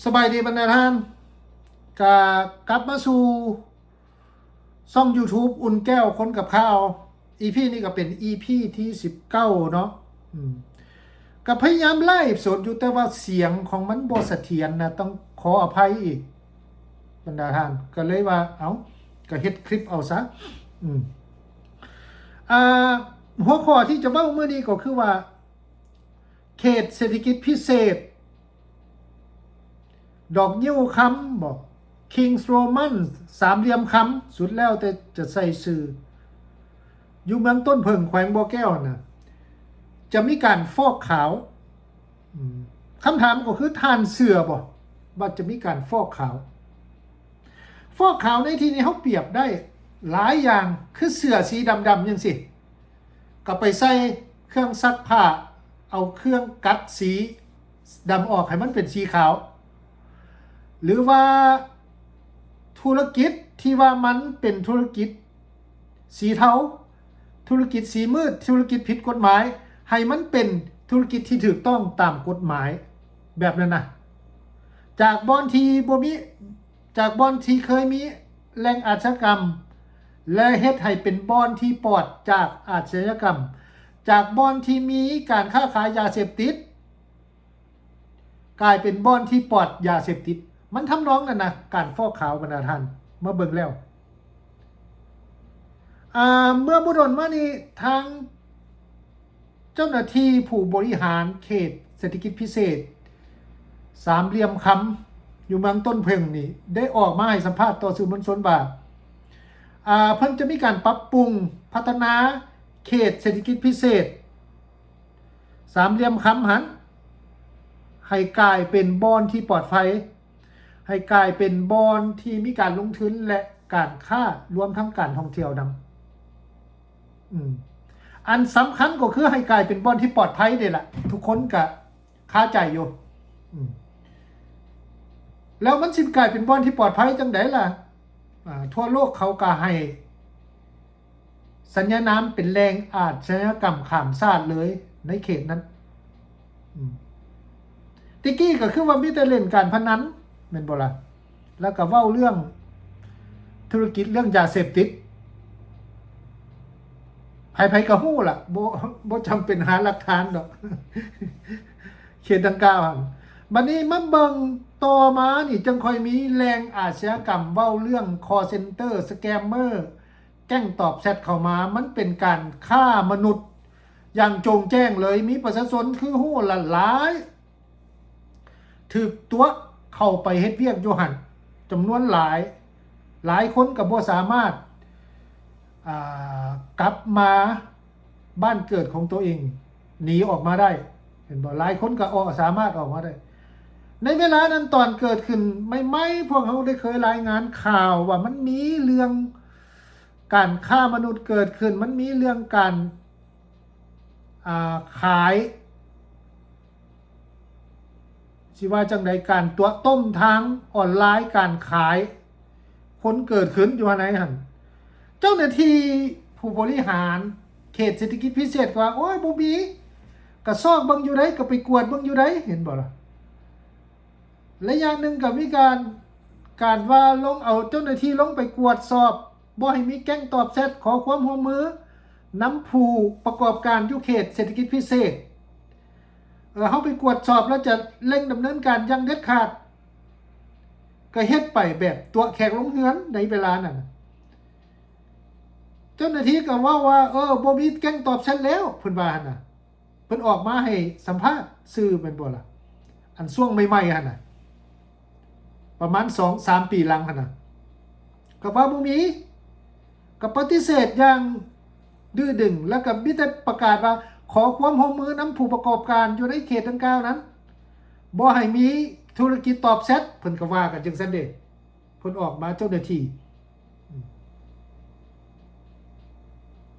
ສະບາຍດີບັນດາທ່ານ ກະກັບມາສູ່ຊ່ອງ YouTube ອຸ່ນແກ້ວຄົນກັບຂ່າວ ອີພີນີ້ກະເປັນອີພີທີສິບເກົ້າເນາະ ອືມ ກະພະຍາຍາມໄລຟ໌ສົດຢູ່ ແຕ່ວ່າສຽງຂອງມັນບໍ່ສະຖຽນນະ ຕ້ອງຂໍອະໄພອີກບັນດາທ່ານ ກະເລີຍວ່າ ເອົ້າ ກະເຮັດຄລິບເອົາຊະ ອືມ ອ່າ ຫົວຂໍ້ທີ່ຈະເວົ້າມື້ນີ້ກໍຄືວ່າ ເຂດເສດຖະກິດພິເສດ ດອກງິ້ວຄຳບໍ ຄິງສ໌ໂຣມັນ ສາມຫຼ່ຽມຄຳ ສຸດແລ້ວແຕ່ຈະໃສ່ຊື່ ຢູ່ເມືອງຕົ້ນເຜິ້ງ ແຂວງບໍ່ແກ້ວນະ ຈະມີການຟອກຂາວ. ອືມ ຄຳຖາມກໍຄື ທ່ານເຊື່ອບໍ່ວ່າຈະມີການຟອກຂາວ? ຟອກຂາວໃນທີ່ນີ້ເຮົາປຽບໄດ້ຫຼາຍຢ່າງ ຄືເສື້ອສີດຳໆ ຈັ່ງຊີ້ ກໍໄປໃສ່ເຄື່ອງຊັກຜ້າ ເອົາເຄື່ອງກັດສີດຳອອກໃຫ້ມັນເປັນສີຂາວ ຫຼືວ່າທຸລະກິດທີ່ວ່າມັນເປັນທຸລະກິດສີເທົາ ທຸລະກິດສີມືດ ທຸລະກິດຜິດກົດໝາຍ ໃຫ້ມັນເປັນທຸລະກິດທີ່ຖືກຕ້ອງຕາມກົດໝາຍ ແບບນັ້ນນະ ຈາກບ່ອນທີ່ບໍ່ມີ ຈາກບ່ອນທີ່ເຄີຍມີແຫຼ່ງອາຊະຍາກຳ ແລະ ເຮັດໃຫ້ເປັນບ່ອນທີ່ປອດຈາກອາຊະຍາກຳ ຈາກບ່ອນທີ່ມີການຄ້າຂາຍຢາເສບຕິດ ກາຍເປັນບ່ອນທີ່ປອດຢາເສບຕິດ ມັນທຳນອງນັ້ນນະ ການຟອກຂາວບັນດາທ່ານ ມາເບິ່ງແລ້ວ ອາ ເມື່ອບໍ່ດົນມານີ້ ທາງເຈົ້າໜ້າທີ່ຜູ້ບໍລິຫານເຂດເສດຖະກິດພິເສດສາມຫຼ່ຽມຄຳ ຢູ່ເມືອງຕົ້ນເຜິ້ງນີ້ ໄດ້ອອກມາໃຫ້ສຳພາດຕໍ່ສື່ມວນຊົນວ່າ ອາ ເພິ່ນຈະມີການປັບປຸງພັດທະນາເຂດເສດຖະກິດພິເສດ ສາມຫຼ່ຽມຄຳຫັ້ນ ໃຫ້ກາຍເປັນບ່ອນທີ່ປອດໄພ ໃຫ້ກາຍເປັນບ່ອນທີ່ມີການລົງທຶນ ແລະ ການຄ້າ ລວມທັງການທ່ອງທ່ຽວນຳ. ອືມ ອັນສຳຄັນກໍຄືໃຫ້ກາຍເປັນບ່ອນທີ່ປອດໄພເດ້ລະ ທຸກຄົນກະຄາໃຈຢູ່. ອືມ ແລ້ວມັນຊິກາຍເປັນບ່ອນທີ່ປອດໄພຈັ່ງໃດລະ? ອາ ທົ່ວໂລກເຂົາກະໃຫ້ ສັນຍານາມເປັນແຫຼ່ງອາຊະຍາກຳຂ້າມຊາດເລີຍໃນເຂດນັ້ນ. ອືມ ແຕ່ກີ້ກໍຄືວ່າມີແຕ່ເລ່ນການພະນັນ ແມ່ນບໍ່ລະ? ແລ້ວກໍເວົ້າເລື່ອງທຸລະກິດ ເລື່ອງຢາເສບຕິດ ໃຜໆກໍຮູ້ລະ ບໍ່ ບໍ່ຈຳເປັນຫາຫຼັກຖານດອກ ເຂດດັ່ງກ່າວຫັ້ນ. ບັດນີ້ມາເບິ່ງຕໍ່ມານີ້ ຈັ່ງຄ່ອຍມີແຫຼ່ງອາຊະຍາກຳ ເວົ້າເລື່ອງຄໍເຊັນເຕີ ສະແກມເມີ ແກ້ງຕອບແຊັດເຂົ້າມາ ມັນເປັນການຄ້າມະນຸດຢ່າງໂຈ່ງແຈ້ງເລີຍ. ມີປະຊາຊົນຄືຮູ້ລະຫຼາຍ ຖືກຕົວະເຂົ້າໄປເຮັດວຽກຢູ່ຫັ້ນຈຳນວນຫຼາຍ. ຫຼາຍຄົນກໍບໍ່ສາມາດ ອ່າ ກັບມາບ້ານເກີດຂອງຕົວເອງ ໜີອອກມາໄດ້ ເຫັນບໍ່? ຫຼາຍຄົນກໍອອກ ສາມາດອອກມາໄດ້. ໃນເວລານັ້ນຕອນເກີດຂຶ້ນໃໝ່ໆ ພວກເຮົາໄດ້ເຄີຍລາຍງານຂ່າວວ່າມັນມີເລື່ອງ ການຄ້າມະນຸດເກີດຂຶ້ນ ມັນມີເລື່ອງການ ອ່າ ຂາຍ ຊິວ່າຈັ່ງໃດ ການຕົວະຕົ້ມທາງອອນລາຍ ການຂາຍຄົນເກີດຂຶ້ນຢູ່ໃນຫັ້ນ. ເຈົ້າໜ້າທີ່ຜູ້ບໍລິຫານເຂດເສດຖະກິດພິເສດກໍວ່າ ໂອ້ຍ ບໍ່ມີ ກະຊອກເບິ່ງຢູ່ໃດ ກະໄປກວດເບິ່ງຢູ່ໃດ ເຫັນບໍ່ລະ? ໄລຍະໜຶ່ງກໍມີການ ການວ່າລົງ ເອົາເຈົ້າໜ້າທີ່ລົງໄປກວດສອບ ບໍ່ໃຫ້ມີແກ້ງຕອບແຊັດ ຂໍຄວາມຮ່ວມມືນຳຜູ້ປະກອບການຢູ່ເຂດເສດຖະກິດພິເສດ. ເອີ ເຮົາໄປກວດສອບແລ້ວຈະເລັ່ງດຳເນີນການຢ່າງເດັດຂາດ. ກໍເຮັດໄປແບບຕົວະແຂກລົງເຮືອນໃນເວລານັ້ນ. ເຈົ້າໜ້າທີ່ກໍເວົ້າວ່າ ເອີ ບໍ່ມີແກ້ງຕອບແຊັດແລ້ວ ເພິ່ນວ່າຫັ້ນນະ. ເພິ່ນອອກມາໃຫ້ສຳພາດສື່ແມ່ນບໍ່ລະ? ອັນຊ່ວງໃໝ່ໆຫັ້ນນະ ປະມານສອງສາມປີຫຼັງຫັ້ນນະ ກໍວ່າບໍ່ມີ ກໍປະຕິເສດຢ່າງດື້ດຶງ ແລ້ວກໍມີແຕ່ປະກາດວ່າ ຂໍຄວາມຮ່ວມມືນຳຜູ້ປະກອບການຢູ່ໃນເຂດດັ່ງກ່າວນັ້ນ ບໍ່ໃຫ້ມີທຸລະກິດຕອບແຊັດ ເພິ່ນກໍວ່າກັນຈັ່ງຊັ້ນເດ້. ເພິ່ນອອກມາເຈົ້າໜ້າທີ່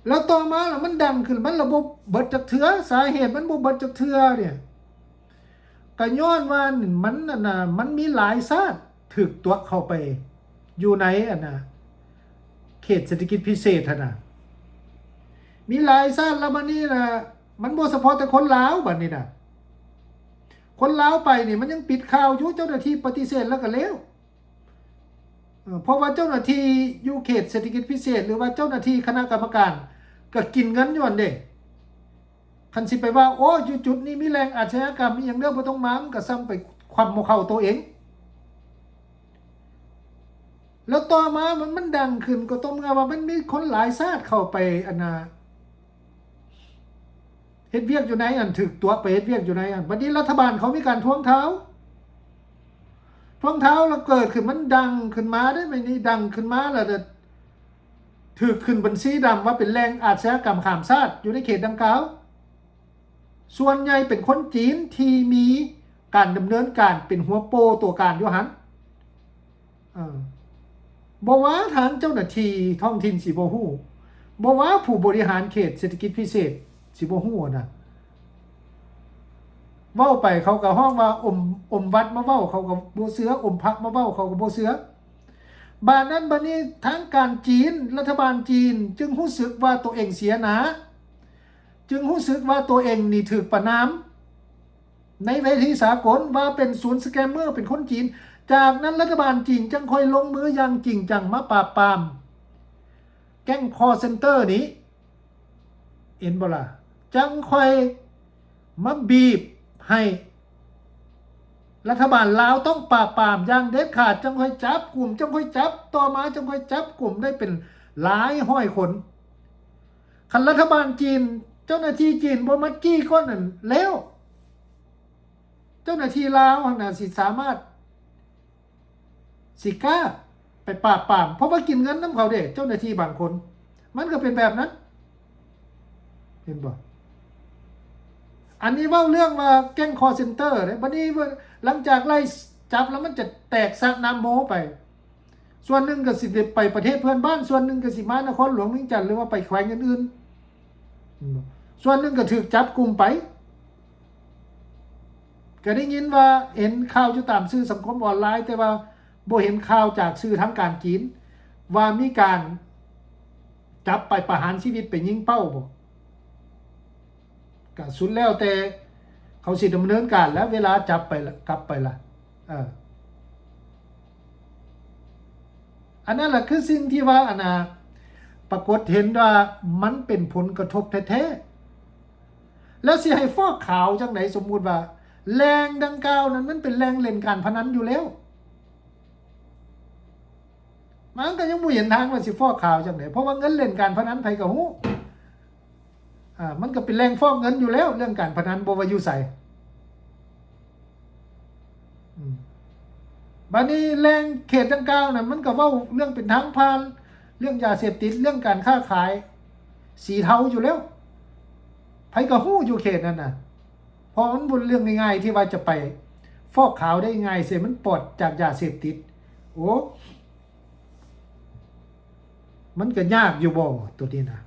ແລ້ວຕໍ່ມາລະມັນດັງຂຶ້ນ ມັນລະບໍ່ເບິດຈັກເທື່ອ ສາເຫດມັນບໍ່ເບິດຈັກເທື່ອເນຍ ກະຍ້ອນວ່າມັນ ອັນນ່າ ມັນມີຫຼາຍຊາດຖືກຕົວະເຂົ້າໄປຢູ່ໃນ ອັນນ່າ ເຂດເສດຖະກິດພິເສດຫັ້ນນະ ມີຫຼາຍຊາດ ລະບາດນີ້ລະ ມັນບໍ່ສະເພາະແຕ່ຄົນລາວ ບາດນີ້ນະ. ຄົນລາວໄປນີ້ມັນຍັງປິດຂ່າວຢູ່ ເຈົ້າໜ້າທີ່ປະຕິເສດແລ້ວກໍແລ້ວ. ເອີ ເພາະວ່າເຈົ້າໜ້າທີ່ຢູ່ເຂດເສດຖະກິດພິເສດ ຫຼືວ່າເຈົ້າໜ້າທີ່ຄະນະກຳມະການກໍກິນເງິນຢູ່ຫັ້ນເດ້. ຄັນຊິໄປວ່າ ໂອ້ ຢູ່ຈຸດນີ້ມີແຫຼ່ງອາຊະຍາກຳອີ່ຫຍັງເດີ ບໍ່ຕ້ອງມາ ມັນກໍສ່ຳໄປຄວ່ຳຫົວເຂົ່າໂຕເອງ. ແລ້ວຕໍ່ມາມັນ ມັນດັງຂຶ້ນກໍຕໍ່ເມື່ອວ່າມັນມີຄົນຫຼາຍຊາດເຂົ້າໄປ ອັນນ່າ ເຮັດວຽກຢູ່ໃນ ອັນ ຖືກຕົວະໄປເຮັດວຽກຢູ່ໃນ ອັນ ບັດນີ້ລັດຖະບານເຂົາມີການທວງທາວ ທວງທາວແລ້ວເກີດຂຶ້ນ ມັນດັງຂຶ້ນມາເດ້ ບັດນີ້ດັງຂຶ້ນມາແລ້ວ ຖືກຂຶ້ນບັນຊີດຳວ່າເປັນແຫຼ່ງອາຊະຍາກຳຂ້າມຊາດຢູ່ໃນເຂດດັ່ງກ່າວ. ສ່ວນໃຫຍ່ເປັນຄົນຈີນທີ່ມີການດຳເນີນການເປັນຫົວໂປ່ຕົວການຢູ່ຫັ້ນ. ເອີ ບໍ່ວ່າທາງເຈົ້າໜ້າທີ່ທ້ອງຖິ່ນຊິບໍ່ຮູ້, ບໍ່ວ່າຜູ້ບໍລິຫານເຂດເສດຖະກິດພິເສດຊິບໍ່ຮູ້ນະ. ເວົ້າໄປເຂົາກໍຮ້ອງວ່າ ອົມ ອົມວັດມາເວົ້າ ເຂົາກໍບໍ່ເຊື່ອ, ອົມພະມາເວົ້າ ເຂົາກໍບໍ່ເຊື່ອ. ບາດນັ້ນບາດນີ້ ທາງການຈີນ ລັດຖະບານຈີນຈຶ່ງຮູ້ສຶກວ່າຕົວເອງເສຍໜ້າ, ຈຶ່ງຮູ້ສຶກວ່າຕົວເອງນີ້ຖືກປະນາມໃນເວທີສາກົນວ່າເປັນສູນສະແກມເມີ ເປັນຄົນຈີນ. ຈາກນັ້ນລັດຖະບານຈີນຈຶ່ງຄ່ອຍລົງມືຢ່າງຈິງຈັງມາປາບປາມແກ້ງຄໍເຊັນເຕີນີ້. ເຫັນບໍ່ລະ? ຈັ່ງຄ່ອຍມາບີບໃຫ້ລັດຖະບານລາວຕ້ອງປາບປາມຢ່າງເດັດຂາດ, ຈັ່ງຄ່ອຍຈັບກຸມ, ຈັ່ງຄ່ອຍຈັບ, ຕໍ່ມາຈັ່ງຄ່ອຍຈັບກຸມໄດ້ເປັນຫຼາຍຮ້ອຍຄົນ. ຄັນລັດຖະບານຈີນ, ເຈົ້າໜ້າທີ່ຈີນບໍ່ມາຈີ້ກ້ອນນັ້ນແລ້ວ, ເຈົ້າໜ້າທີ່ລາວຫັ້ນນະຊິສາມາດ ຊິກ້າໄປປາບປາມ ເພາະວ່າກິນເງິນນຳເຂົາເດ້ ເຈົ້າໜ້າທີ່ບາງຄົນ ມັນກໍເປັນແບບນັ້ນ ເຫັນບໍ່? ອັນນີ້ເວົ້າເລື່ອງວ່າແກ້ງຄໍເຊັນເຕີເດ້. ບັດນີ້ ຫຼັງຈາກໄລ່ຈັບແລ້ວ ມັນຈະແຕກສະນ້ຳໂມໄປ, ສ່ວນໜຶ່ງກໍຊິໄປປະເທດເພື່ອນບ້ານ, ສ່ວນໜຶ່ງກໍຊິມານະຄອນຫຼວງວຽງຈັນ ຫຼືວ່າໄປແຂວງອື່ນໆ, ສ່ວນໜຶ່ງກໍຖືກຈັບກຸມໄປ. ກໍໄດ້ຍິນວ່າເຫັນຂ່າວຢູ່ຕາມສື່ສັງຄົມອອນລາຍ, ແຕ່ວ່າບໍ່ເຫັນຂ່າວຈາກສື່ທາງການຈີນ ວ່າມີການຈັບໄປປະຫານຊີວິດ, ໄປຍິງເປົ້າບໍ? ກໍສຸດແລ້ວແຕ່ເຂົາຊິດຳເນີນການແລ້ວ, ເວລາຈັບໄປລະ ກັບໄປລະ. ເອີ ອັນນັ້ນລະຄືສິ່ງທີ່ວ່າ ອັນນ່າ ປາກົດເຫັນວ່າມັນເປັນຜົນກະທົບແທ້ໆ. ແລ້ວຊິໃຫ້ຟອກຂາວຈັ່ງໃດ? ສົມມຸດວ່າແຫຼ່ງດັ່ງກ່າວນັ້ນມັນເປັນແຫຼ່ງຫຼິ້ນການພະນັນຢູ່ແລ້ວ, ມັນກໍຍັງບໍ່ເຫັນທາງວ່າຊິຟອກຂາວຈັ່ງໃດ, ເພາະວ່າເງິນຫຼິ້ນການພະນັນໃຜກໍຮູ້. ອາ ມັນກໍເປັນແຫຼ່ງຟອກເງິນຢູ່ແລ້ວ ເລື່ອງການພະນັນ ບໍ່ວ່າຢູ່ໃສ. ອືມ ບາດນີ້ແຫຼ່ງເຂດດັ່ງກ່າວນັ້ນ ມັນກໍເວົ້າເລື່ອງເປັນທາງຜ່ານ, ເລື່ອງຢາເສບຕິດ, ເລື່ອງການຄ້າຂາຍສີເທົາຢູ່ແລ້ວ, ໃຜກໍຮູ້ຢູ່ເຂດນັ້ນນະ. ເພາະມັນບໍ່ເລື່ອງງ່າຍໆ ທີ່ວ່າຈະໄປຟອກຂາວໄດ້ງ່າຍເສຍ, ມັນປອດຈາກຢາເສບຕິດ. ໂອ້ ມັນກໍຍາກຢູ່ບໍ່ ໂຕນີ້ນະ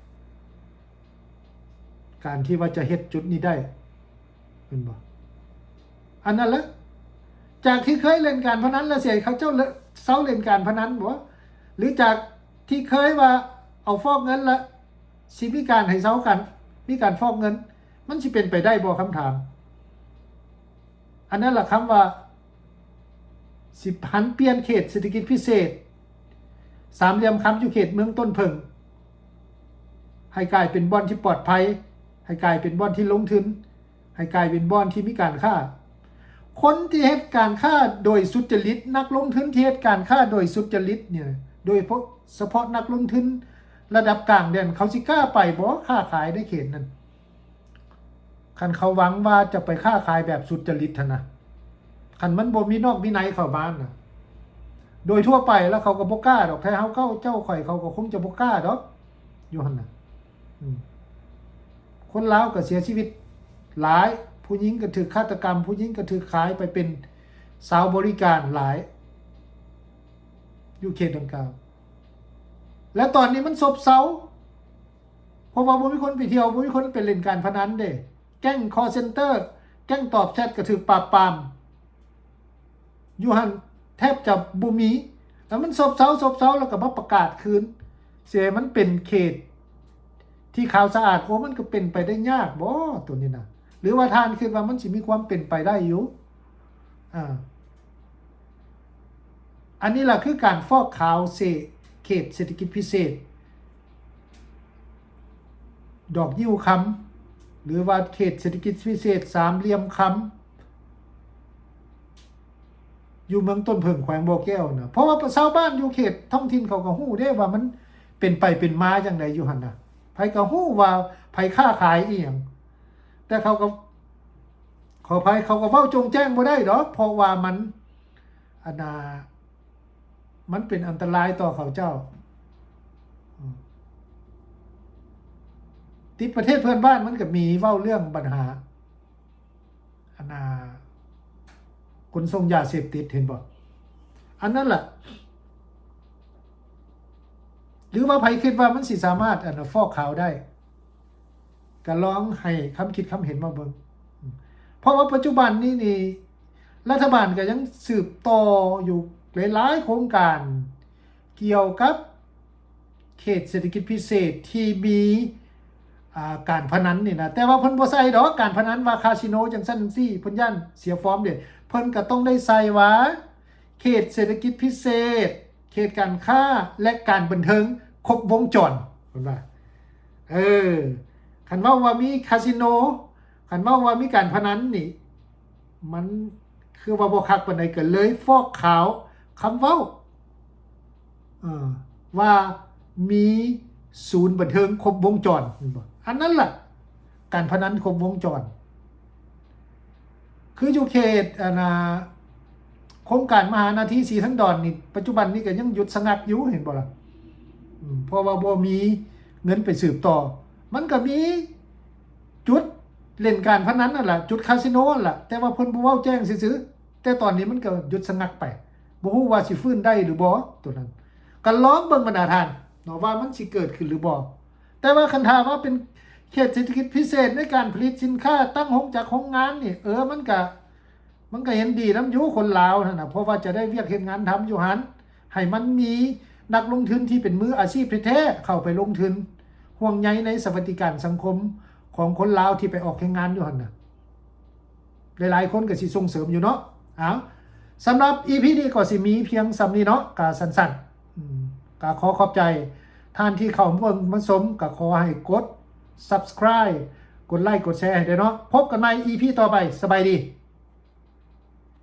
ການທີ່ວ່າຈະເຮັດຈຸດນີ້ໄດ້ ແມ່ນບໍ່? ອັນນັ້ນແຫຼະ ຈາກທີ່ເຄີຍຫຼິ້ນການພະນັນແລ້ວ ຊິໃຫ້ເຂົາເຈົ້າເລີກ ເຊົາຫຼິ້ນການພະນັນບໍ? ຫຼືຈາກທີ່ເຄີຍວ່າເອົາຟອກເງິນແລ້ວ ຊິມີການໃຫ້ເຊົາກັນ ມີການຟອກເງິນ ມັນຊິເປັນໄປໄດ້ບໍ່? ຄຳຖາມ. ອັນນັ້ນລະຄຳວ່າ ຊິຫັນປ່ຽນເຂດເສດຖະກິດພິເສດສາມຫຼ່ຽມຄຳ ຢູ່ເຂດເມືອງຕົ້ນເຜິ້ງ ໃຫ້ກາຍເປັນບ່ອນທີ່ປອດໄພ, ໃຫ້ກາຍເປັນບ່ອນທີ່ລົງທຶນ, ໃຫ້ກາຍເປັນບ່ອນທີ່ມີການຄ້າ. ຄົນທີ່ເຮັດການຄ້າໂດຍສຸດຈະລິດ, ນັກລົງທຶນທີ່ເຮັດການຄ້າໂດຍສຸດຈະລິດນີ້, ໂດຍສະເພາະນັກລົງທຶນລະດັບກາງແດນ, ເຂົາຊິກ້າໄປບໍ່ ຄ້າຂາຍໃນເຂດນັ້ນ? ຄັນເຂົາຫວັງວ່າຈະໄປຄ້າຂາຍແບບສຸດຈະລິດຫັ້ນນະ, ຄັນມັນບໍ່ມີນອກວິໄນເຂົ້າມານະ, ໂດຍທົ່ວໄປແລ້ວເຂົາກໍບໍ່ກ້າດອກ, ແທ້ເຮົາເຈົ້າ ເຈົ້າຂ້ອຍ ເຂົາກໍຄົງຈະບໍ່ກ້າດອກ ຢູ່ຫັ້ນນະ. ອືມ ຄົນລາວກໍເສຍຊີວິດຫຼາຍ, ຜູ້ຍິງກໍຖືກຄາດຕະກຳ, ຜູ້ຍິງກໍຖືກຂາຍໄປເປັນສາວບໍລິການຫຼາຍ ຢູ່ເຂດດັ່ງກ່າວ. ແລະຕອນນີ້ມັນຊົບເຊົາ ເພາະວ່າບໍ່ມີຄົນໄປທ່ຽວ, ບໍ່ມີຄົນໄປຫຼິ້ນການພະນັນເດ້. ແກ້ງຄໍເຊັນເຕີ, ແກ້ງຕອບແຊັດກໍຖືກປາບປາມຢູ່ຫັ້ນແທບຈະບໍ່ມີ. ແລ້ວມັນຊົບເຊົາ, ຊົບເຊົາ ແລ້ວກໍມາປະກາດຄືນ ຊິໃຫ້ມັນເປັນເຂດທີ່ຂາວສະອາດ. ໂອ້ ມັນກໍເປັນໄປໄດ້ຍາກບໍ ໂຕນີ້ນະ? ຫຼືວ່າທ່ານຄິດວ່າມັນຊິມີຄວາມເປັນໄປໄດ້ຢູ່? ອ່າ ອັນນີ້ລະຄືການຟອກຂາວເສ ເຂດເສດຖະກິດພິເສດ ດອກງິ້ວຄຳ ຫຼືວ່າເຂດເສດຖະກິດພິເສດສາມຫຼ່ຽມຄຳ ຢູ່ເມືອງຕົ້ນເຜິ້ງ ແຂວງບໍ່ແກ້ວນະ. ເພາະວ່າຊາວບ້ານຢູ່ເຂດທ້ອງຖິ່ນເຂົາກໍຮູ້ເດ້ວ່າມັນເປັນໄປເປັນມາຈັ່ງໃດຢູ່ຫັ້ນນະ. ໃຜກໍຮູ້ວ່າໃຜຄ້າຂາຍອີ່ຫຍັງ ແຕ່ເຂົາກໍ ຂໍອະໄພ ເຂົາກໍເວົ້າໂຈ່ງແຈ້ງບໍ່ໄດ້ດອກ ເພາະວ່າມັນ ອັນນ່າ ມັນເປັນອັນຕະລາຍຕໍ່ເຂົາເຈົ້າ. ອືມ ຕິດປະເທດເພື່ອນບ້ານມັນກໍມີເວົ້າເລື່ອງບັນຫາ ອັນນ່າ ຂົນສົ່ງຢາເສບຕິດ ເຫັນບໍ່? ອັນນັ້ນລະ ຫຼືວ່າໃຜຄິດວ່າມັນຊິສາມາດ ອັນນ່າ ຟອກຂາວໄດ້ ກໍລອງໃຫ້ຄຳຄິດຄຳເຫັນມາເບິ່ງ. ເພາະວ່າປັດຈຸບັນນີ້ນີ້ ລັດຖະບານກໍຍັງສືບຕໍ່ຢູ່ຫຼາຍໆໂຄງການ ກ່ຽວກັບເຂດເສດຖະກິດພິເສດທີ່ມີ ອ່າ ການພະນັນນີ້ນະ. ແຕ່ວ່າເພິ່ນບໍ່ໃສ່ດອກການພະນັນ ວ່າຄາສິໂນຈັ່ງຊັ້ນຈັ່ງຊີ້ ເພິ່ນຢ້ານເສຍຟອມເດ້. ເພິ່ນກໍຕ້ອງໄດ້ໃສ່ວ່າ ເຂດເສດຖະກິດພິເສດ ເຂດການຄ້າ ແລະ ການບັນເທີງຄົບວົງຈອນ ເພິ່ນວ່າ. ເອີ ຄັນເວົ້າວ່າມີຄາສິໂນ ຄັນເວົ້າວ່າມີການພະນັນນີ້ ມັນຄືວ່າບໍ່ຄັກປານໃດ ກໍເລີຍຟອກຂາວຄຳເວົ້າ ເອີ ວ່າມີສູນບັນເທີງຄົບວົງຈອນ ແມ່ນບໍ່? ອັນນັ້ນລະ ການພະນັນຄົບວົງຈອນ. ຄືຢູ່ເຂດ ອັນນ່າ ໂຄງການມະຫານາທີສີທັນດອນນີ້ ປັດຈຸບັນນີ້ກໍຍັງຢຸດສະງັກຢູ່ ເຫັນບໍ່ລະ? ອືມ ເພາະວ່າບໍ່ມີເງິນໄປສືບຕໍ່. ມັນກໍມີຈຸດຫຼິ້ນການພະນັນນັ້ນລະ ຈຸດຄາສິໂນນັ້ນລະ ແຕ່ວ່າເພິ່ນບໍ່ເວົ້າແຈ້ງຊື່ໆ. ແຕ່ຕອນນີ້ມັນກໍຢຸດສະງັກໄປ ບໍ່ຮູ້ວ່າຊິຟື້ນໄດ້ຫຼືບໍ່ ໂຕນັ້ນ. ກໍລອງເບິ່ງບັນດາທ່ານເນາະ ວ່າມັນຊິເກີດຂຶ້ນຫຼືບໍ່. ແຕ່ວ່າຄັນຖ້າວ່າເປັນເຂດເສດຖະກິດພິເສດໃນການຜະລິດສິນຄ້າ ຕັ້ງໂຮງຈັກໂຮງງານນີ້ ເອີ ມັນກະ ມັນກະເຫັນດີນຳຢູ່ຄົນລາວຫັ້ນນະ ເພາະວ່າຈະໄດ້ວຽກເຮັດງານທຳຢູ່ຫັ້ນ ໃຫ້ມັນມີນັກລົງທຶນທີ່ເປັນມືອາຊີບແທ້ໆເຂົ້າໄປລົງທຶນ ຫ່ວງໃຍໃນສະຫວັດດີການສັງຄົມຂອງຄົນລາວທີ່ໄປອອກແຮງງານຢູ່ຫັ້ນນະ. ຫຼາຍໆຄົນກໍຊິສົ່ງເສີມຢູ່ເນາະ. ເອົາ ສຳລັບອີພີນີ້ກໍຊິມີພຽງສ່ຳນີ້ເນາະ ກະສັ້ນໆ. ອືມ ກະຂໍຂອບໃຈທ່ານທີ່ເຂົ້າມາເບິ່ງມາຊົມ ກະຂໍໃຫ້ກົດ Subscribe ກົດໄລກ໌ ກົດແຊໃຫ້ແດ່ເນາະ. ພົບກັນໃໝ່ອີພີຕໍ່ໄປ. ສະບາຍດີ.